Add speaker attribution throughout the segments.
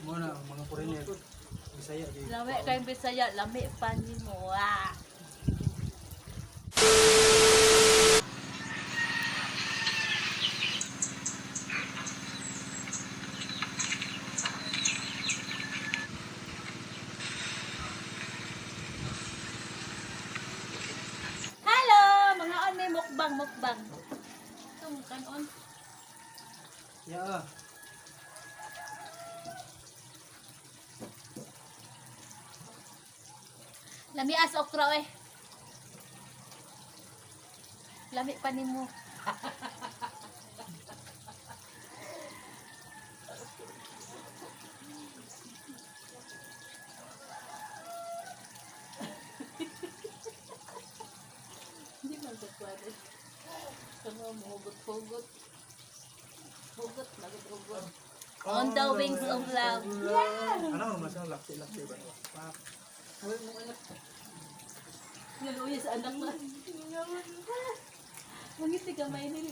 Speaker 1: Mo na ang mga foreigner. Bisaya gyud.
Speaker 2: Lami kay Bisaya, lami pa nimo. Ah. Hello, mga on may mukbang mukbang. Itong kanon.
Speaker 1: Yeah.
Speaker 2: Lami as okra eh. Lami pa nimo. Hindi man sa kwade. Sama mo hugot-hugot. Hugot, nagot-hugot. On the wings of love.
Speaker 1: Yeah. Ano man sa laksi-laksi ba? Pak.
Speaker 3: Uy, mo anak.
Speaker 2: Naluya sa anak na. Mangiti kamay nila.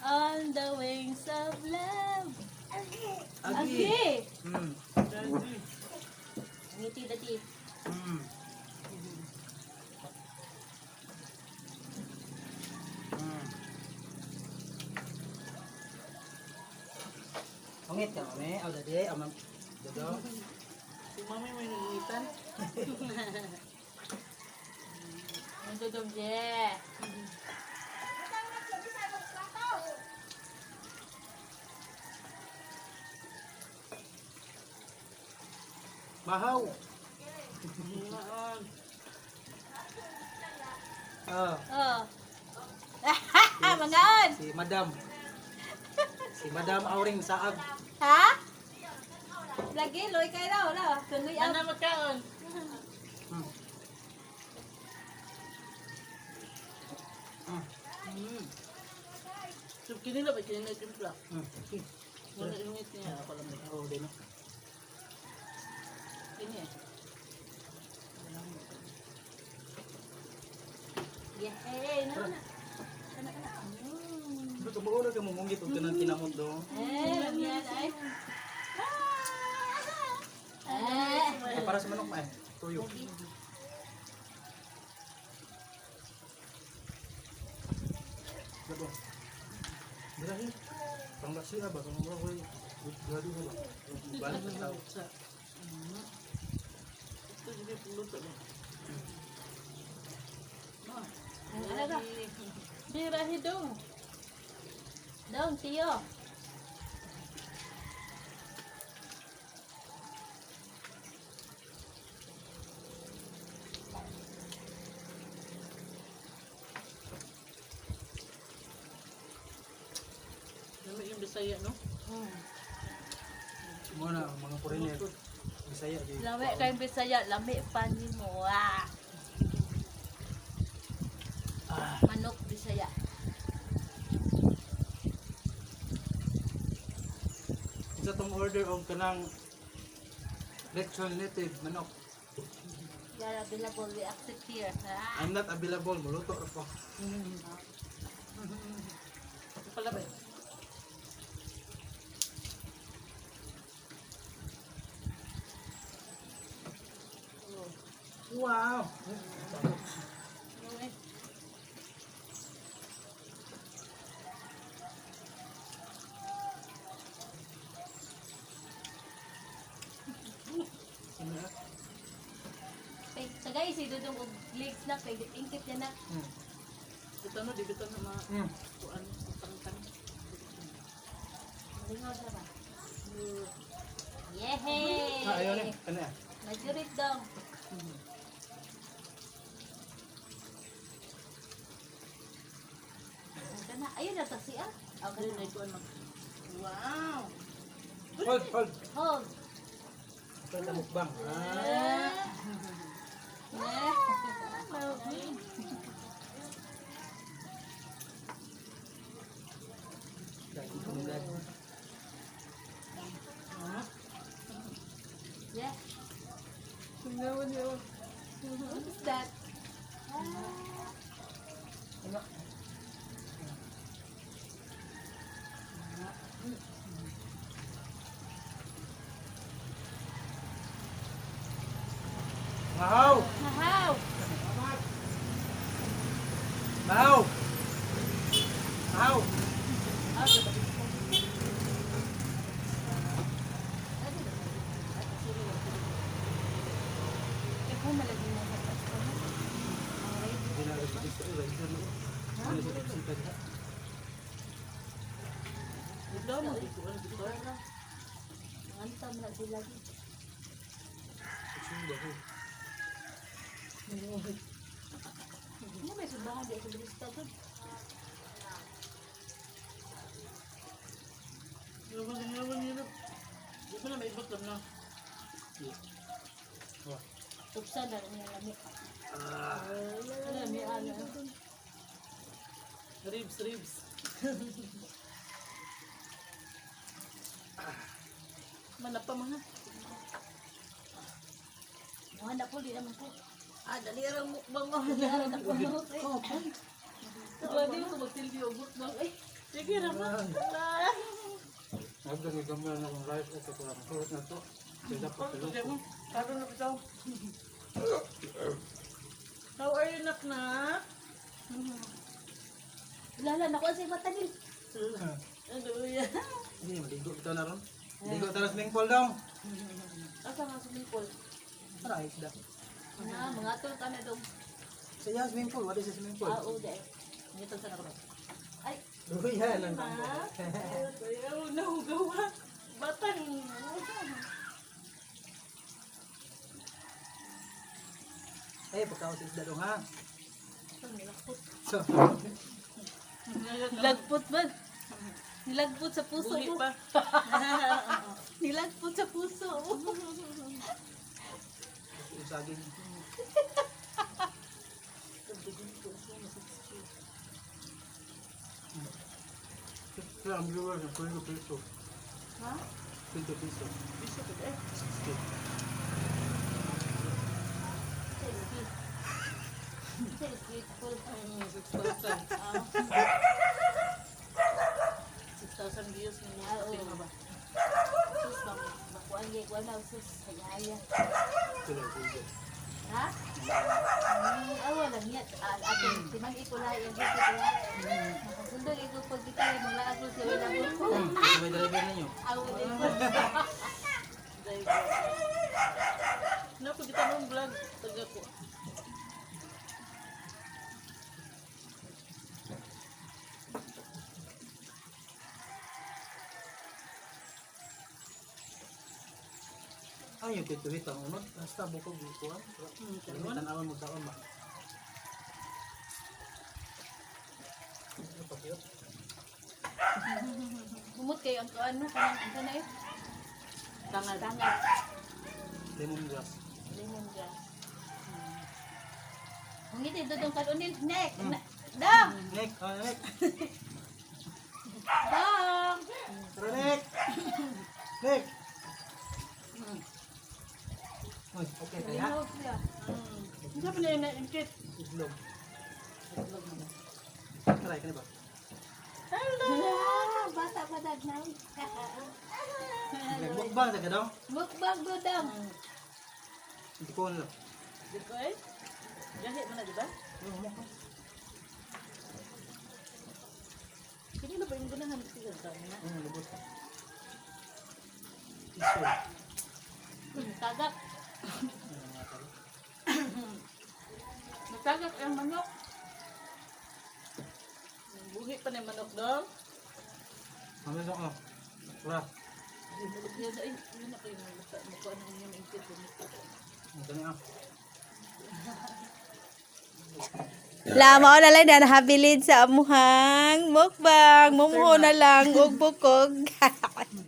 Speaker 2: On the wings of love.
Speaker 1: Agi.
Speaker 2: Agi! Ngiti dati.
Speaker 1: Pangit ka mami, aw dadi, aw mam. Dodo.
Speaker 3: Si mami may nagigitan.
Speaker 2: Ang dodong je.
Speaker 1: Mahaw.
Speaker 3: Maan.
Speaker 1: Ah,
Speaker 2: Oh. Mangaon!
Speaker 1: si Madam. Si Madam Auring Saag.
Speaker 2: Ha? Lagi, loy kayo daw, la. Tuloy ang
Speaker 3: Ana magkaon. So kinila ba kinila timpla? Wala yung ngit niya ako lang.
Speaker 1: Oo, din.
Speaker 3: Kini eh.
Speaker 2: Yay! Na, na. Kana, kana.
Speaker 1: Pero tumuulo ka mo munggit og kanang kinamot do.
Speaker 2: Eh, lamian ay. Ah.
Speaker 1: Ay, para sa manok ma eh. Tuyo. Gabo. Dirahi. Pang laksi ba kung mo ko gado ba. Balik sa tao.
Speaker 3: Sa. Ito juga puluto ba.
Speaker 2: Ano ba?
Speaker 3: Dirahi dong.
Speaker 2: Dong, tiyo.
Speaker 3: Dami yung Bisaya no?
Speaker 1: Mo na ang mga foreigner. Bisaya gyud.
Speaker 2: Lami kay Bisaya, lami pa nimo. Ah.
Speaker 1: Ah,
Speaker 2: Manok Bisaya.
Speaker 1: isa tong order og kanang lechon native manok.
Speaker 2: We are available, we accept here. Ah.
Speaker 1: I'm not available, muluto ra ko.
Speaker 3: Ito pala ba? Eh?
Speaker 1: Wow.
Speaker 2: Okay.
Speaker 1: Ano na?
Speaker 2: Kay tagay si Dudong og legs na kay ingkit niya na.
Speaker 3: Ito no, di bitaw na mga kuan tangtang.
Speaker 2: Lingaw siya ba? Yehey!
Speaker 1: Ah, ayaw ni. Ano ya?
Speaker 2: Majurit dong. Kana ayun na taxi ah. Okay
Speaker 3: Ayun
Speaker 2: na.
Speaker 3: ay kuan mag. Wow.
Speaker 1: Hold, hold.
Speaker 2: Hold.
Speaker 1: Ito sa mukbang. Ah. Dagi kumugad.
Speaker 2: Yeah.
Speaker 3: Tingnan niyo.
Speaker 2: What is that?
Speaker 1: Ano?
Speaker 3: Ah, sa Batista.
Speaker 2: Ikaw malagi mo sa pasto. Ang ride.
Speaker 1: Hindi na rin sa rider no. Hindi sa bisita diha.
Speaker 3: Ikaw mo dito ano dito.
Speaker 2: Antam na sila lagi.
Speaker 1: Sumba ko.
Speaker 2: Ano ba simbahan di sa Batista to?
Speaker 3: Yung yung yung. Di ba na may ibot lang na.
Speaker 1: Wah.
Speaker 2: Tupsa na niya lami.
Speaker 1: Ah.
Speaker 3: Ano ni ano. Ribs, ribs. Manapa mga.
Speaker 2: Mga na po, di naman po.
Speaker 3: Ah, dali ra mukbang mo.
Speaker 2: Dali ra na po.
Speaker 3: Pwede ko magsilbi og mukbang. Ay, sige ra ma.
Speaker 1: Nagdang gamay na akong rice at ako lang surot na to. Kaya dapat
Speaker 3: Ano Karon na bitaw. How are you, nak na?
Speaker 2: Lala, nakuha sa matanil.
Speaker 3: Ano yan?
Speaker 1: Hindi, maligo bitaw na ron. Ligo ta na swimming pool daw.
Speaker 3: Asa nga swimming pool?
Speaker 1: Para ayos da.
Speaker 2: Na, mga tol ka na dong.
Speaker 1: Sa iya swimming pool, wala sa swimming pool.
Speaker 2: Ah, oo, dahil.
Speaker 3: Ngitong sa nako.
Speaker 2: Ay,
Speaker 1: Luya lang tambo.
Speaker 3: Ayaw na gawa. Batang.
Speaker 1: Eh, pagkaon sa isda dong ha. So,
Speaker 2: nilagpot ba? Nilagpot sa puso
Speaker 3: Buhi
Speaker 2: mo.
Speaker 3: pa.
Speaker 2: Nilagpot sa puso.
Speaker 1: yung saging. Kaya ang viewer ng 20 piso.
Speaker 2: Ha?
Speaker 1: 20 piso.
Speaker 3: Piso ko eh.
Speaker 1: 60.
Speaker 2: Sa street. Sa street pool.
Speaker 3: 6,000. 6,000 views ng mga
Speaker 2: Ah, oo.
Speaker 3: tingnan ba?
Speaker 2: Sus, makuan niya, kuan na, sus, hayaya.
Speaker 1: Sila, sige.
Speaker 2: Ha? Awa lang niya. Ato, timang ikulay, ang dito kulay. Nakasundog ikaw pag kita, mga ako sa wala ko.
Speaker 1: May driver ninyo.
Speaker 2: Awa din ko.
Speaker 3: Driver. Naku, kita mong vlog. Taga ko.
Speaker 1: Ay, yung pituhit ang unod. Basta bukog bukuan.
Speaker 3: Karon.
Speaker 1: Tanawan mo kaon ba? Ano pa yun?
Speaker 2: Humot kayo ang kuan mo, kanang ano na yun?
Speaker 3: Tangal.
Speaker 2: Tangat.
Speaker 1: Lemongrass.
Speaker 2: Lemongrass. Hungit ito dong kalunil. Nek! Dam!
Speaker 1: Nek, ah, nek.
Speaker 2: Dam!
Speaker 1: Tara, nek. Nek. Uy, okay kaya?
Speaker 2: Linaw siya.
Speaker 3: Hindi pa na yun na-inkit.
Speaker 1: Itlog. Try ka na ba?
Speaker 3: Hello!
Speaker 2: Ah, bata pa dagnay.
Speaker 1: Mukbang sa ka daw?
Speaker 2: Mukbang go dam.
Speaker 1: Hindi ko alam.
Speaker 3: Di ko eh. Gahi mo na, di ba?
Speaker 1: Ano mo?
Speaker 3: Kanina ba yung ganahan sila sa amin na?
Speaker 1: Ano lubot? Iso.
Speaker 2: Tagak.
Speaker 1: Ano nga taro?
Speaker 2: Matagak ang manok.
Speaker 3: Buhi pa na yung manok dong.
Speaker 1: Ano sa ko? Wala.
Speaker 3: Yun, ay, yun na kayo mukha. Mukha na yung inkit.
Speaker 1: Ang gani ah.
Speaker 4: Lama na lang na nahabilin sa amuhang mukbang. Mumuho na lang og bukog.